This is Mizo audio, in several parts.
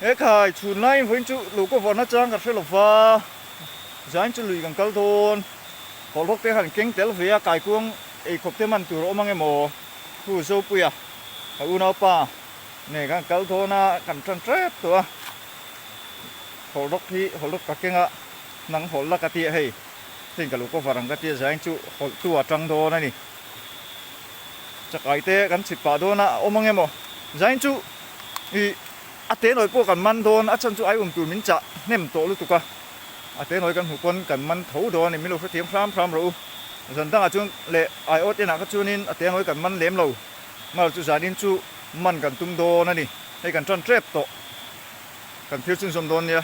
He khai chhun laiin vawiin chu lo ka varna chang ka hre lo va, zain chu lui kan kal dawn. Hawlhawk te khan keng tel ve a, kaikuang eikhawp te man tur a awm ang emaw? Pu Zopuia, ka unaupa nen kan kal dawn a, kan tan tep tawh a. Hawlhawk hi hawlhawk ka keng a, nang hawlh la ka ti a hei, heng ka lo ka var ang ka ti a, zain chu hawlhtu a tang dawn a ni. Chakai te kan chhit pah dawn a, a awm ang emaw? Zain chu ih a te nawi pawh kan man dawn, a chhan chu ai um tur min chah hnem tawh lutuk a, a te nawi kan hmuh pawn kan man tho dawn a ni, min lo hrethiam hram hram rawh u. Zan dangah chuan leh aiawt enah kha chuanin a te nawi kan man lem lo, mal chu zanin chu man kan tum dawn a ni, hei kan tan tep tawh, kan thil chhunzawm dawn nia.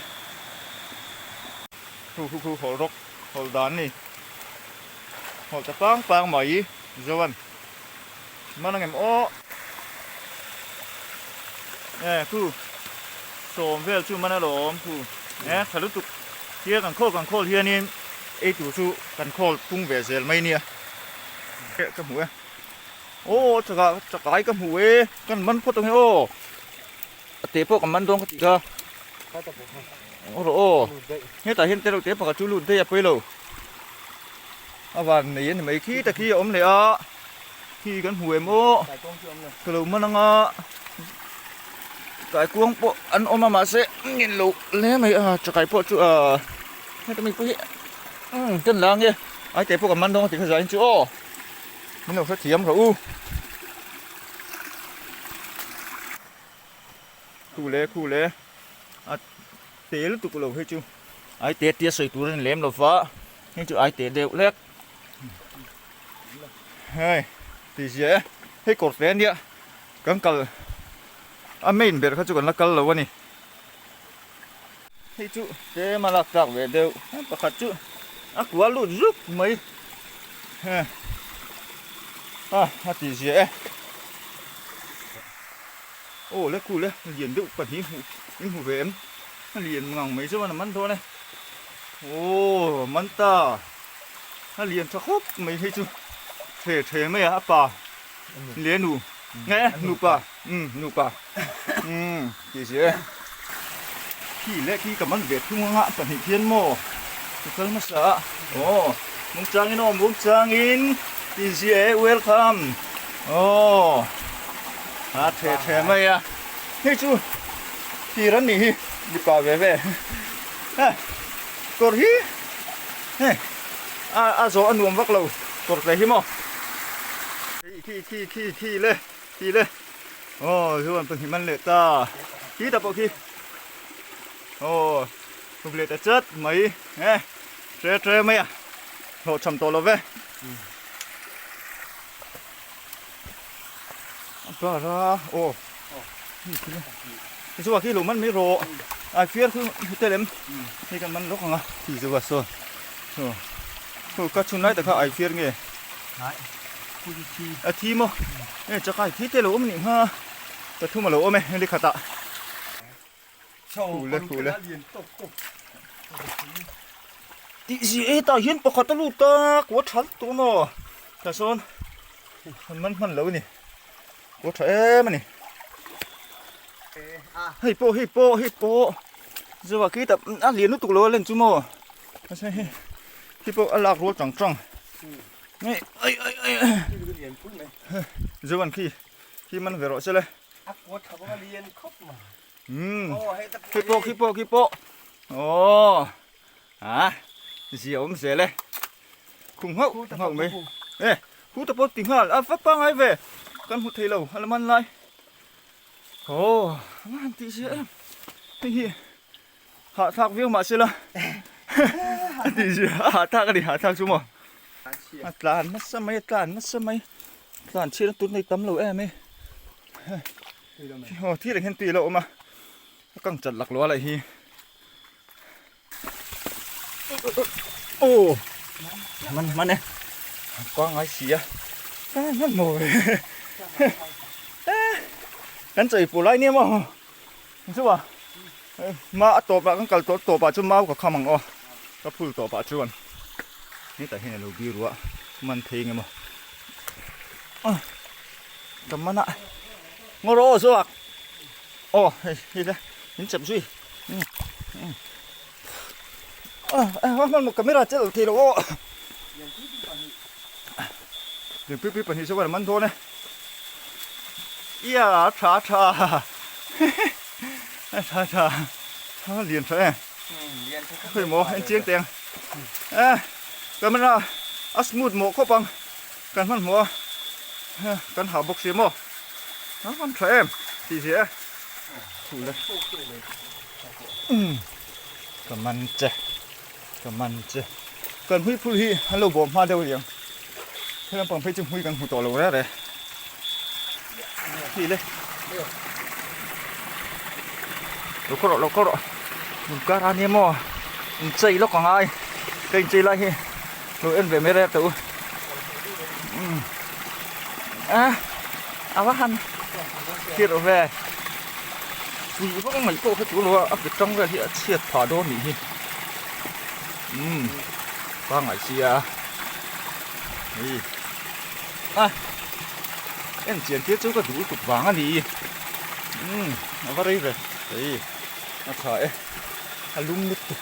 Khu khu khu hawlh rawk hawlh dan a ni, hawlh ta pang pang mai Zoan. Man ang em aw. E khu sawm vel chu man alawm khu e tha lutuk tia kan khawl kan khawl hianin ei tur chu kan khawl pung ve zel mai nia ka hmu e aw chaka chakai ka hmu e kan man phawt ang e aw a te pawh kan man dawn ka tih kha aw rawh aw hetah hian te reuh te pakhat chu lut daih a pawi lo. A van nei a ni mai khi ta khi a awm leh a khi kan hmu em aw ka lo man anga kaikuang pawh an awm a mahse ngin lo hle mai a chakai pawh chu ahh heta mi pawh hi umm kan la ange ai te pawh kan man dawn a ti kha zai chu aw min lo hrethiam rawh u khu le khu le a te lutuk lo hei chu. Ai te tia sawi tur a ni lem lo va, heng chu ai te deuh hlek. Hei ti zia e, hei kawr te ania kan kal a main ber kha chu kan la kal lo a ni. Hei chu tlem a lak tlak ve deuh, pakhat chu a kual lut zuk mai. A a ti zia e. Aw le khu le lian deuh pahnih hmuh in hmu ve em a lian ngang mai chuan a man dawn e aw man ta a lian tha khawp mai hei chu the the mai a a pa leh nu nge nupa um nupa um tih zia e khi leh khi ka man ve thung anga pahnih khian maw ka kal hmasa a aw mungchangin aw mungchangin tih zia e welcome aw. A the the mai a, hei chu thir an nih hi mipa ve ve he kawr hi hei a a zawh a nuam vak lo kawr tle hi maw khi khi khi khi le khi le aw chuan pahnih man leh ta khi ta pawh khi aw huk leh ta chat mai he tre tre mai a hlawhchham tawh lo ve. Bar a aw chu khi lo man mai rawh ai fiar khu hotel em hei kan man lawk ang a khi chu a sawn aw ka chhun lai tak kha ai fiar nge a thi maw e chakai thi te lo awm nih ngha pathum a lo awm e hei khat ah khu le khu le tih zia e tah hian pakhat a lut a kua tha lutuk a maw tah sawn han man hman lo a ni kua tha em a ni hei pawh hei pawh hei pawh zoa khi tah a lian lutuk lo a len chu maw mahse hei khi pawh a lak rual tang tang ai ai ai ai zoan khi khi man ve rawh se le a kua tha bawk a lian khawp mai. Umm khi pawh khi pawh khi pawh aw a zia awm zel e khum nghauh nghauh mai e khu ta pawh ti nghal a va pangai ve kan hmu thei lo a la man lai aw a han tih zia em hei hi hahthlak viau mahse la a tih zia a hahthlak a ni hahthlak chu maw a tlan nasa mai a tlan nasa mai tlan chhiat na tur nei tam lo em e. Aw thil ah hian tui a lo awm a a kang chat lak lo a laih hi aw man man e a pangai si a hman maw ve kan chawi pur lai nia maw chu a ma a tawp ah kan kal tawh tawp ah chuan mau ka kham ang aw ka phul tawp ah chuan hetah hian a lo bir ruah man thei eng emaw ka man a. Ngaw rawh aw zawk aw hei hei le Min chep zui. A hman camera che lo thei lo aw. Lian pui pui pahnih chuan a man dawn e. Ia a tha tha. A tha tha. A lian tha e. Khawi maw en chiang teng. E camera a smooth mawh khawp ang. Kan hmanhmawh a kan ha bawk si maw. A man tha em tih zia e. Thu le. Ka man che. Ka man che. Kan hmui phul hi an lo bawm hma deuh riang. He lampang phei chu hmui kan hmu tawh lo reng reng. Hi le. Lo khaw rawh, lo khaw rawh. Min kar a nia maw. In chei lawk ang ai. Ka in chei lai hi lo en ve mai reng teh u. A, a va han tirh ve. Pui vak mai pawh kha chu lo a, a pe tang vel hi a chhiat phah dawn nih hi. Umm, pangngai sia. Hei. A, en chian tir chu ka duh lutuk vang a ni. Umm, a va rei ve. Hei, a tha e. A lum lutuk.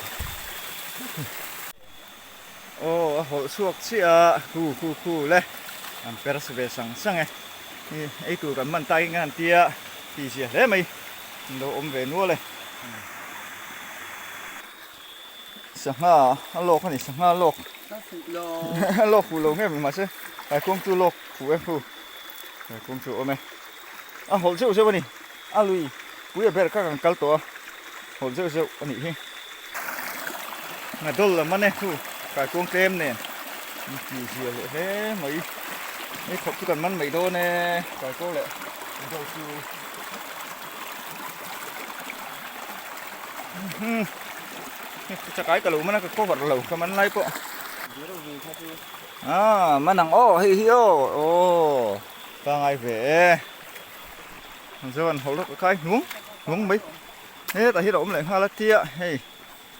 Aw a hawlh chhuak chiah a, khu khu khu le an per ve sang sang e, hi ei tur kan man takin kan han tia tih zia hle mai an lo awm ve nual e. Sangha a lawk a ni, sangha a lawk a lawk fuh lo nge mahse kaikuang chu lawk fuh e khu kaikuang chu a awm e, a hawlh zeuh zeuh a ni, a lui pui a ber kha kan kal tawh a hawlh zeuh zeuh a nih hi. Nga dawl lam a ne chu kaikuang tlem nen an ti zia leh hle mai hei khawp chu kan man mai dawn e kaikuang leh dawl chu chakai ka lo man a ka cover lo ka man lai pawh ah man ang aw hei hi aw aw pangai ve e chuan hawlh rawk a kai hnung hnung mai. Hetah hian a awm leh nghal a tia hei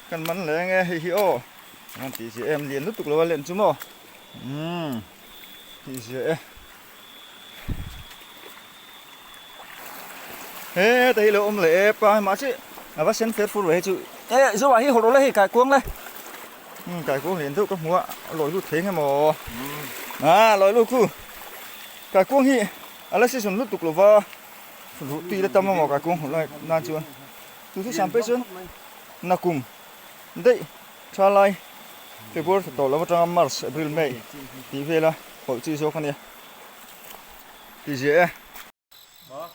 kan man leh ange hei hi aw an tih zia em lian lutuk lo a len chu maw umm tih zia e hetah hi lo awm leh e pa mahse a va sen fer fur ve hei chu e zoah hi hawlh rawh le hei kaikuang le umm kaikuang lian deuh ka hmu a a lawi lut thei nge maw ah lawi lut khu kaikuang hi a la season lutuk lo va. Ruh tui la tam amaw kai kung lai nan chuan chu chu sam phei chuan nakum daih tha lai February thla tawh lo atanga March April May tih vela hawlh chi zawk ania ti ziah e.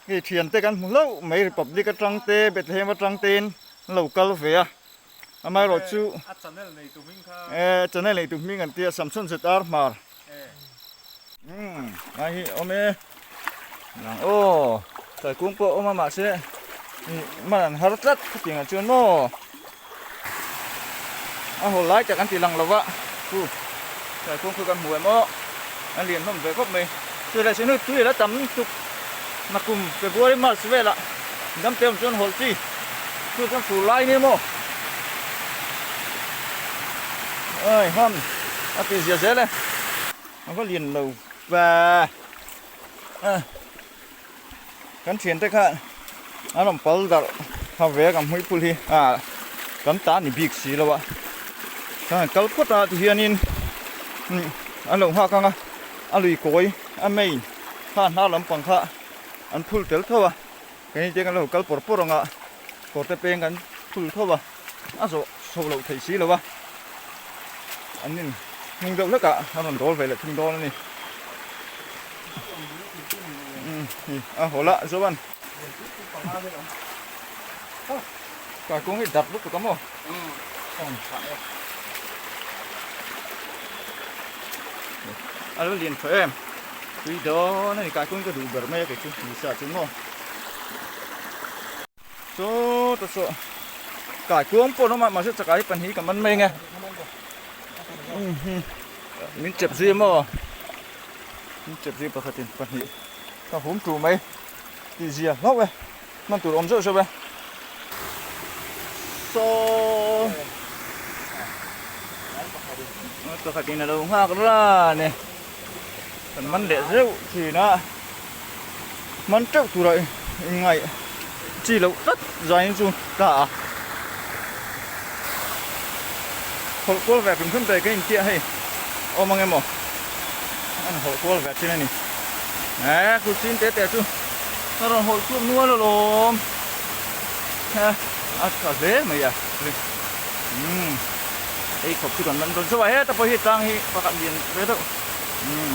Hei thian te kan hmu hlauh mai Republic atang te Bethlehem atang tein an lo kal ve a amaherawh chu e channel nei tu hming an tia Samson ZR Hmar. Umm lai hi awm e nang aw tlai kung pawh a awm a mahse ih man an har tlat khatiang ah chuan maw a haw lai tak an ti lang lo va chu tlai kung khu kan hmu em aw an lian hlawm ve khawp mai chu leh chu tui a la tam tuk nakum February March velah dam te awm chuan hawlh chi chu chuan fur lai nia maw ai ham a ti zia zel e. A va lian lo va kan thian te khan an rawn pal darh kha ve kan hmui phul hi a kan ta ni bik si lo a kan han kal phawt a ti hianin an lo nghak ang a a lui kawi a main kha hnar lampang kha an phul tel tho a keini te kan lo kal pawr pawr ang a kawr te peng kan phul tho a a zawh chho loh theih si lo a an in hnung deuh hlek ah a rawn dawl ve leh thung dawn a ni a haw lah chuan ka kawng hi darh lutuk a maw a lo lian tha em tui dawn a ni kai kawng ka duh ber mai a kei chu ni sa chu maw. Chaw ta chaw kai kuang pawh an awm a mahse chakai hi pahnih ka man mai ang e min chep zui a maw min chep zui pakhatin pahnih ka hum tur mai tih zia hlauh e hman tur awm zeuh zeuh e saw pakhatin a lo nghak ran e kan man leh zeuh thin a man teuh tura inngaih. chi loh tlat zain chu ta a. Hawlh kual ve hrim hrim te ka intiah hei awm ang emaw an hawlh kual ve thin a ni. Eee kut chin te te chu a rawn hawlh chhuak nual alawm he a tha hle mai a umm ei khawp chu kan man dawn chauh a heta pawh hi tlang hi pakhat lian ve deuh umm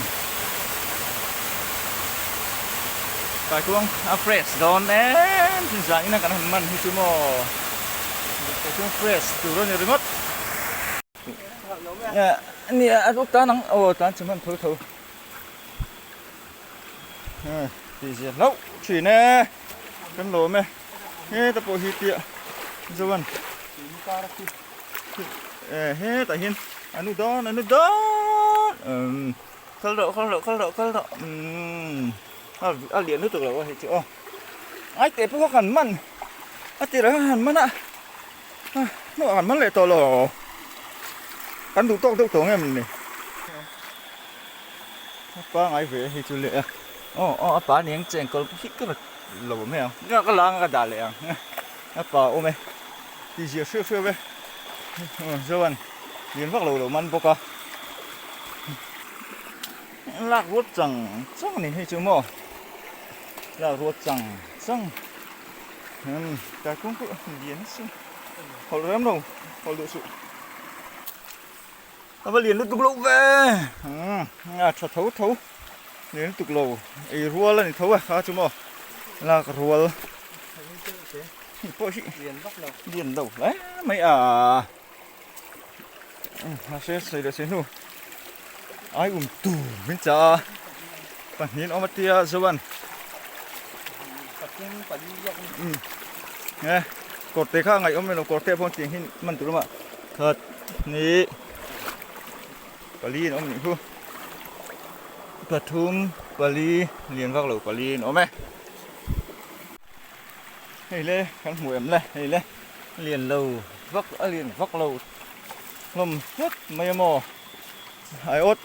kaikuang a fresh dawn em thin zan ina kan han man hi chu maw. Chuan fresh tur a ni ringawt. Nia a tan ang aw tan chim han tho tho. Ti zia hlauh thin e. Kan lawm e. Heta pawh hi tia chuan hetah hian a nu dawn a nu dawn kal rawh kal rawh kal rawh kal rawh a lian lutuk lo a hei chu aw. Ai teh pawh kha kan man a tirah khan han man a hnuah kan man leh tawh lo kan duh tawk deuh tawh nge maw ni a pangai ve hei chu leh a aw aw a pa aniang che enkawl hi ka lo mai ang ka la anga ka dah leh ang a pa awm e tih zia hriau hriau e chuan lian vak lo lo man bawk a lak ruat chang chang a ni hei chu maw. Lak ruat chang chang umm tlai kawng pawh lian nasa hawlh rem lo hawlh duh suh a va lian lutuk loh ve umm a tha tho tho lian lutuk lo ei rual a ni tho a kha chu maw lak rual hei pawh hi lian lo hle mai a mahse sawi leh sawi hnu ai um tur min chah a pahnih an awm a tia chuan e kawr te kha a ngaihawm emaw kawr te pawh tiang hi man tur awm a khat hnih pali an awm nih chu pathum pali lian vak lo pali an awm e hei le kan hmu em le hei le. A lian lo vak a lian vak lo hlawm hlek mai a maw aiawt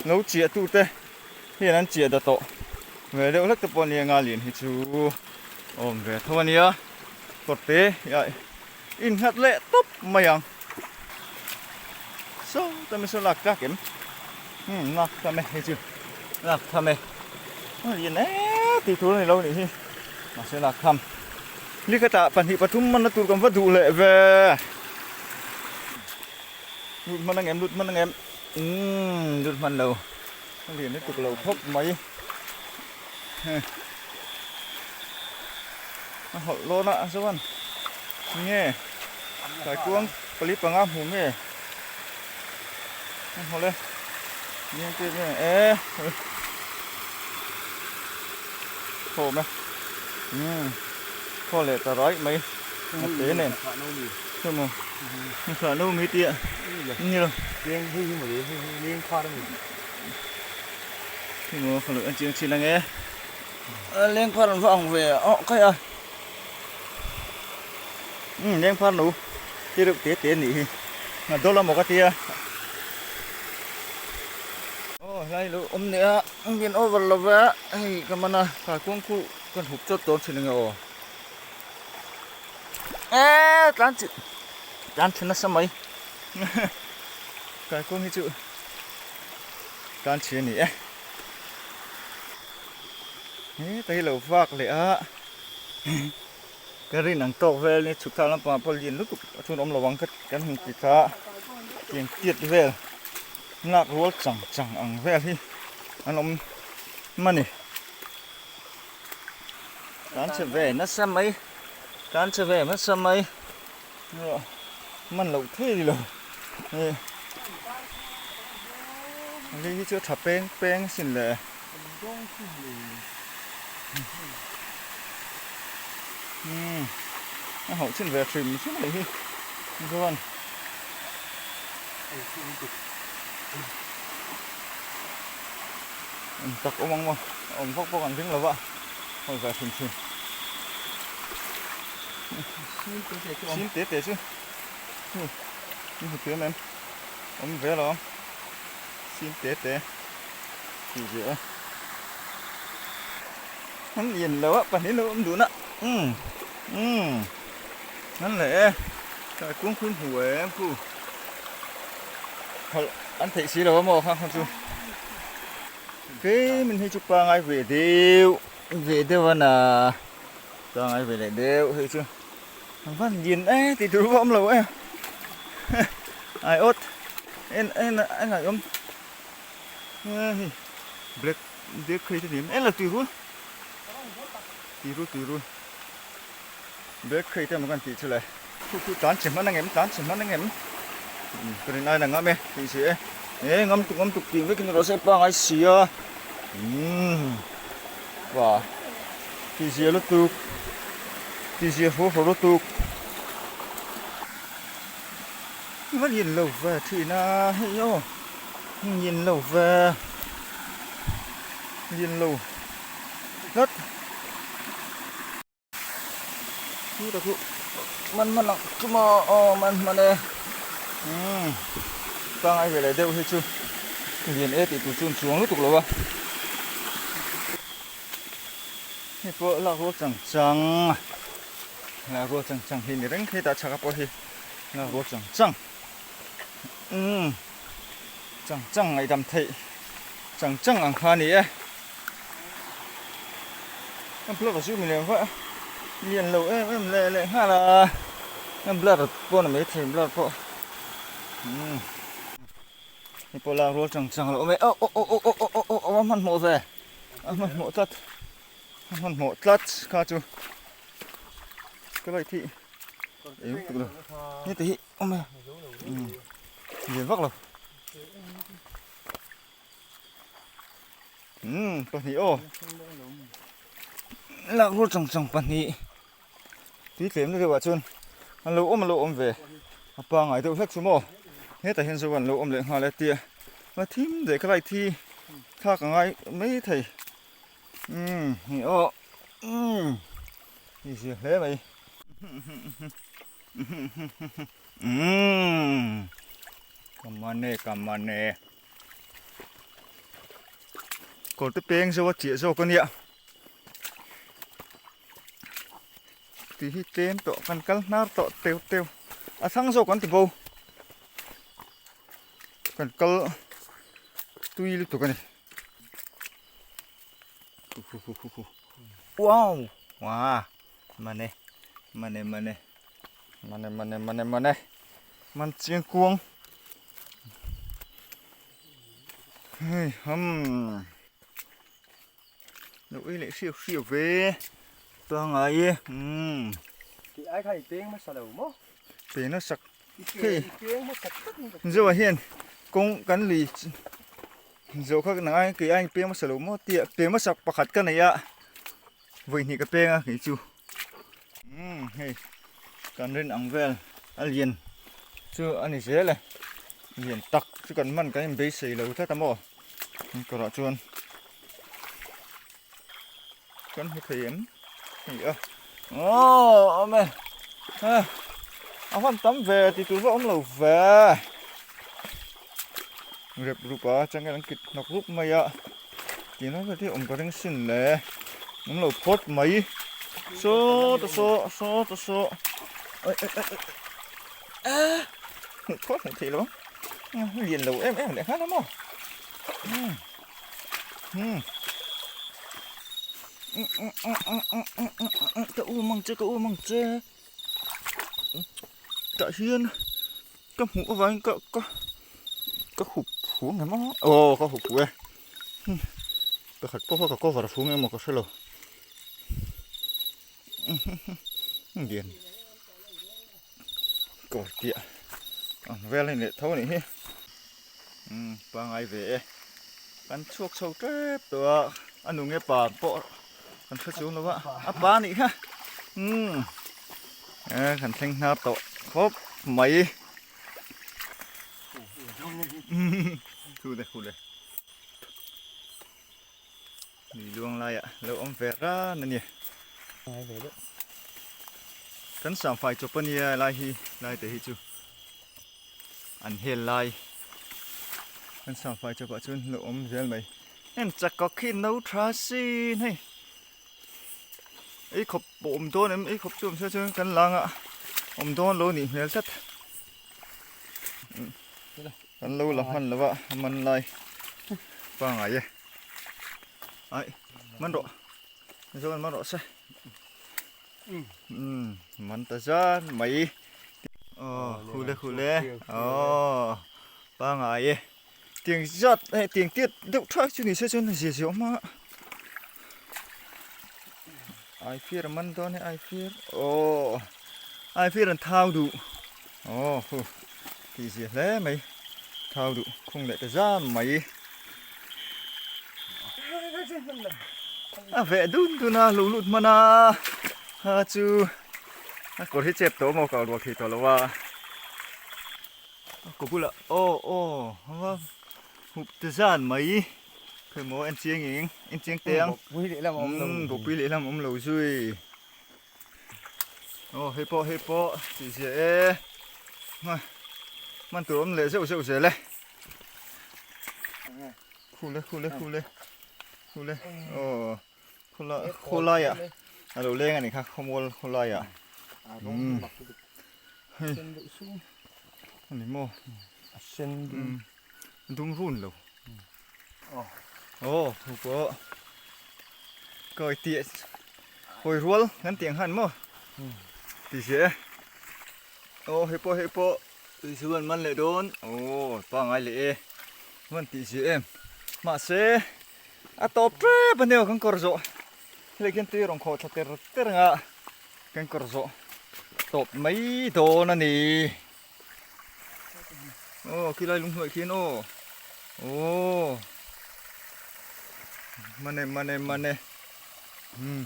lo chiah tu te hian an chiah da tawh ve deuh hlek te pawh ania nga lian hi chu awm ve tho ania kawrte ah innghat leh tawp mai ang saw ta mi saw lak tlak em umm lak tham e hei chu lak tham e a lian em tih tur a ni lo nih hi mahse lak tham. Nikhatah pahnih pathum hmanna tur kan va duh leh ve. Lut hman ang em, lut hman ang em. Umm, lut hman lo. A lian lutuk lo khawp mai. A hawlh lawn a chuan nge kaikuang pali panga hmu nge. A hawlh e. Nge nge e. Khawm e. Umm khaw leh ta raih mai a te nen chu maw thlah no mi tia ni lo leng hei hi mawle hei hi leng phar ani chu maw khaw leh an chiang chin ange leng phar an va ang ve a kai a umm leng phar no te reuh te te anih hi a dawl amaw ka tia aw helai lo awm leh a. Engin over lo ve a, hei ka man a, kaikuang khu kan hup chawt dawn thin enge aw. Eee tlan chi tlan thin nasa mai kaikuang hi chu tlan chi a ni e. Heta hi lo vak leh a ka rin ang tawk vel ni chhuk thak lampangah pawh lian lutuk a chhun awm lo ang kan han ti kha tiang tiat vel. Nghak rual chang chang ang vel hi an awm mani. Kan che ve nasa mai, kan che ve nasa mai. Man loh thei lo. Hei hi chu a tha peng peng asin le. Umm a hauh chin ve hrim hrim anih hi chuan eng tak awm ang maw a awm vak bawk an ring lova hawi ve hrim hrim sim te te chu hei i hmu thiam em awm ve lo sim te te tih ve a. An lian lo a pahnih lo awm dun a umm umm an leh e kaikuang khu in hmu em khu khalh an theih si lo a maw kha kha chu tlem in hei chu pangai ve deuh ve deuh a na pangai ve leh deuh hei chu an van lian e tih tur pawh a awm lo e ai awt en en a ngaihawm hei black black kha hi te en lo tui rul tui rul tui rul black kha hi te emaw kan tih chu le khu khu tlan chhe hman angem tlan chhe hman angem ka rin ai la ngam e tih si e e ngam tuk ngam tuk tih vekin rawh se pangai si a umm va tih zia lutuk tih zia hruau hruau lutuk va lian lo ve thin a hei aw. Lian lo ve lian lo tlat chu ta chu man man ang chu maw aw man man e umm pangai ve leh deuh hi chu lian e tih tur chu an chuang lutuk lo a hei pawh lak rual chang chang lak rual chang chang hi ni reng hetah chhaka pawh hi lak rual chang chang. Umm chang chang ngaihdam theih chang chang ang kha a ni e. An blur chu mi lem vah lian lo em em leh leh nghal a an blur pawh a ni maithei blur pawh umm hei pawh lak rual chang chang a lo awm e aw aw aw aw aw aw aw a hmanhmawh ve a hmanhmawh tlat a hmanhmawh tlat kha chu ka laih thih eng tuk lo heta hi. Awm e umm lian vak lo umm pahnih aw lak rual chang chang pahnih tui tlem na deuh ah chuan an lo awm a lo awm ve a pangai deuh hlek chu maw hetah hian chuan an lo awm leh nghal e tia a thim daih kha lai thi thlak a ngai mai thei umm hei aw umm hei zia hle mai. Umm ka man e ka man e kawr te peng zo a chiah zawk a nia tih hi tlem tawh kan kal hnar tawh teu teu a thlang zawk an ti bo kan kal tui lutuk a ni wow wow Mane mane mane mane mane mane mane man chiang kuang hei hum lo ei leh hriau hriau ve pangai e umm ti ai kha i peng hmasa lo maw peng hmasak hei zoa hian kawng kan lui zo kha nang ai kei ai peng hmasa lo maw tia peng hmasak pakhat ka nei a. Vawi hnih ka peng a kei chu umm hei kan rin ang vel a lian chu a ni zel e lian tak chu kan man kan in beisei lo tlat a maw kawrah chuan kan hmu thei em hei a aw awm e a hman tam ve ti tur pawh awm lo ve rep rup a changel an kit hnawk rup mai a. Tihna vel hi awm ka ring sin le awm lo phawt mai saw ta saw saw ta saw ai ai ai a hmuh phawt hmuh theih lo lian lo em em leh nghal a maw um um ka u mang che ka u mang che tah hian ka hmuh avangin ka ka ka hup hu ang em aw aw ka hup hu e pakhat pawh kha ka cover fu ang emaw ka hrelo lian kawr piah ang vel a ni leh tho a nih hi umm pangai ve e kan chhuak chho tep tawh a a nu nge pa pawh kan hre chung lo va a pa a nih kha umm e kan thleng hnar tawh khawp mai thu le thu le Lui luang laiah lo awm ve ran a ni. Kan samfai chawp a nia lai hi lai te hi chu an hel lai kan samfai chawpah chuan lo awm zel mai. Heng chakawk hi no tha sin hei. Ei khawp pawh awm dawn em? Ei khawp chu awm se chuan kan lang a awm dawn lo nih hmel tlat. Kan lo la hman lo va a man lai pangai e. Ai man rawh zawn man rawh se. Umm man ta zan mai. Aw khule khule aw pangai e. Tiang zat hei tiang tiat deuh tha chu ni se chuan a zia zia awm a ai fir a man dawn e ai fir aw ai fir an thau duh aw hu tih zia hle mai thau duh khung leh ta zam mai a veh dun dun a lo lut hman a ha chu a kawr hi chep tawh maw kau rual thei tawh lo a. Ka bulah aw aw hanga hup te zan mai khawi maw en chiang eng en chiang teh ang bawkpui lehlam a awm lo bawkpui lehlam a awm lo zui aw hei pawh hei pawh tih zia e hman tur awm leh zeuh zeuh zel e khule khule khule khule aw khula khawlaiah a lo leng a nih kha khawmual khawlaiah Hei ani maw a sen dum dum run lo aw thu pawh kawi tih hawi rual kan tih ang khan maw ti zia e aw hei pawh hei pawh tui chu an man leh dawn aw pangai leh e man tih zia em mahse a tawp tep ania kan kawr zawh helai khian tui a rawn khawh thla ter ter ang a. Kan kawr zawh tawp mai dawn a ni. Aw khilai lung hnuai khian aw. Aw. Mane mane mane. Hmm.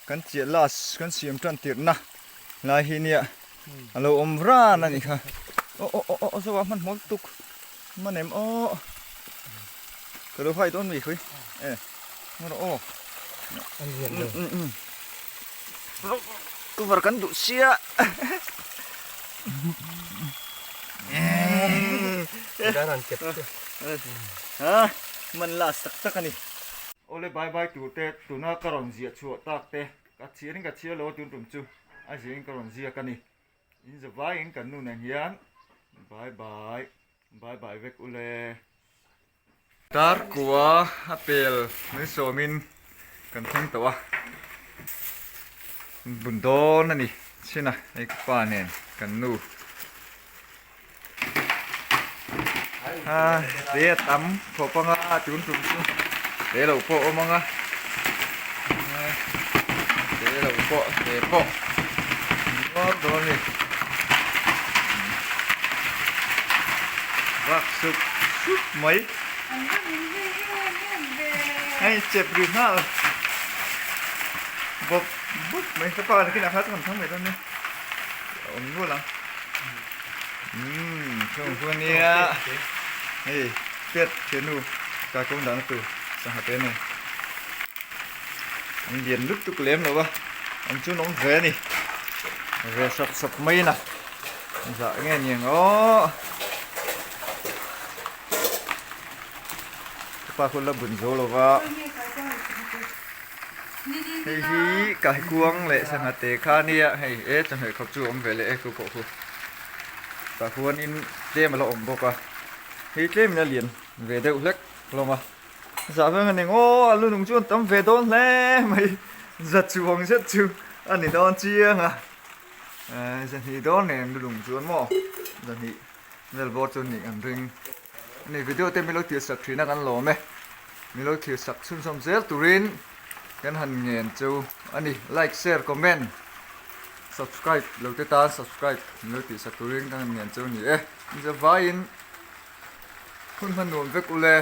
Kan chiah last kan siam tan tirhna lai hi nia. A lo awm ran a ni kha. Aw aw aw aw zawa hman hmawlh tuk. Manem aw. Ka lo hai dawn mai khui. E. Ngawr aw. An lian lo. Cover kan duh sia. Dan an kep chu. Ha, man last tak tak ani. Awle bye bye tur te tuna ka rawn ziah chhuah tak te ka chhiar in ka chhiar lo a tun tum chu a ziah in ka rawn ziak ani. In za vai in kan nu nen hian bye bye bye bye vek ule. Tar kua a pel mai sawmin kan thleng tawh a, bun dawn a ni chin a hei ka pa nen kan nu a te a tam khawp anga tun tum chu te lo pawh a awm ang a te lo pawh te pawh nuam dawn a ni. Vak sup sup mai. Hei chep ri nghal bawp bawp mai ka pa nakinah kha chu kan thang mai dawn nia a awm nual ang umm chung chu ania hei pet thiannu ka kawng dahna tur sangha te nen an lian lutuk lem lo a an chu an awm ve a ni ve sap sap mai a na. Zah nge ni ang aw. Ka pa khu la bun zo lo va. Hei hi kaikuang leh sangha te kha ania hei e chawhmeh khawp chu a awm ve leh e khu pawh khu. Tah khuanin tlem a la awm bawk a. Hei tlemin a lian ve deuh hlek hlawm a. Zah veng a ni ang aw a lu nung chu an tam ve dawn hle mai. Za chuang zet chu a ni dawn chiang a. Zahnih dawn nen lulung chuan maw zahnih vel bawr chu nih an ring ani video te milo thlir sak thin a kan lawm e milo thlir sak chhunzawm zel turin kan han ngen chu ani like share comment subscribe lo te tan subscribe milo tih sak turin kan han ngen chu ani e zavaiin hun hman nuam vek ule.